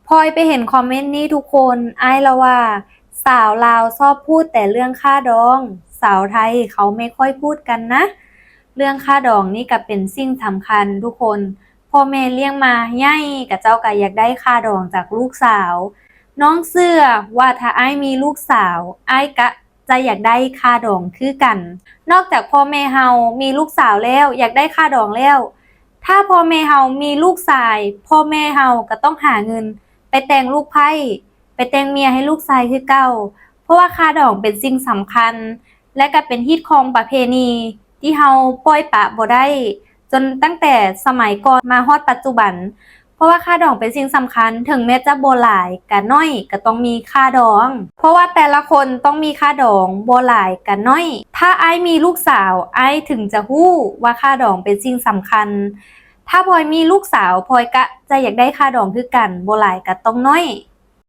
ພອຍໄປເຫັນຄອມເມັນນີ້ທຸກຄົນ, ອ້າຍລະວ່າ ສາວລາວຊອບພູດແຕ່ເລື່ອງຄ່າດອງ, ສາວໄທເຂົາໄມ່ຄ່ອຍພູດກັນນະ. ເລື່ອງຄ່າດອງນີ້ກະເປັນສິ່ງສຳຄັນທຸກຄົນ, ພໍ່ແມ່ລ້ຽງມາໃຫຍ່ ຂະເຈົ້າກະຢາກໄດ້ຄ່າດອງຈາກລູກສາວ. ນ້ອງເຊື່ອວ່າຖ້າອ້າຍມີລູກສາວ ອ້າຍກະຈະຢາກໄດ້ຄ່າດອງຄືກັນ. ນອກຈາກພໍ່ແມ່ເຮົາມີລູກສາວແລ້ວ ຢາກໄດ້ຄ່າດອງແລ້ວ, ຖ້າພໍ່ແມ່ເຮົາມີລູກຊາຍ ພໍ່ແມ່ເຮົາກະຕ້ອງຫາເງິນໄປແຕ່ງລູກໃພ້ ໄປແຕ່ງເມຍໃຫ້ລູກຊາຍຄືເກົ່າ, ເພາະວ່າຄ່າດອງເປັນສິ່ງສຳຄັນ ແລະກະເປັນຮີດຄອງປະເພນີທີ່ເຮົາປ່ອຍປະບໍ່ໄດ້ ຈົນຕັ້ງແຕ່ສະໄໝກ່ອນມາຮອດປັດຈຸບັນ. ເພາະວ່າຄ່າດອງເປັນສິ່ງສຳຄັນ, ເຖິງແມ້ຈະບໍ່ຫຼາຍກະໜ້ອຍກະຕ້ອງມີຄ່າດອງ, ເພາະວ່າແຕ່ລະຄົນຕ້ອງມີຄ່າດອງ ບໍ່ຫຼາຍກະໜ້ອຍ. ຖ້າອ້າຍມີລູກສາວ ອ້າຍເຖິງຈະຮູ້ວ່າຄ່າດອງເປັນສິ່ງສຳຄັນ. ຖ້າພອຍມີລູກສາວ ພອຍກະຈະຢາກໄດ້ຄ່າດອງຄືກັນ, ບໍ່ຫຼາຍກະຕ້ອງໜ້ອຍ.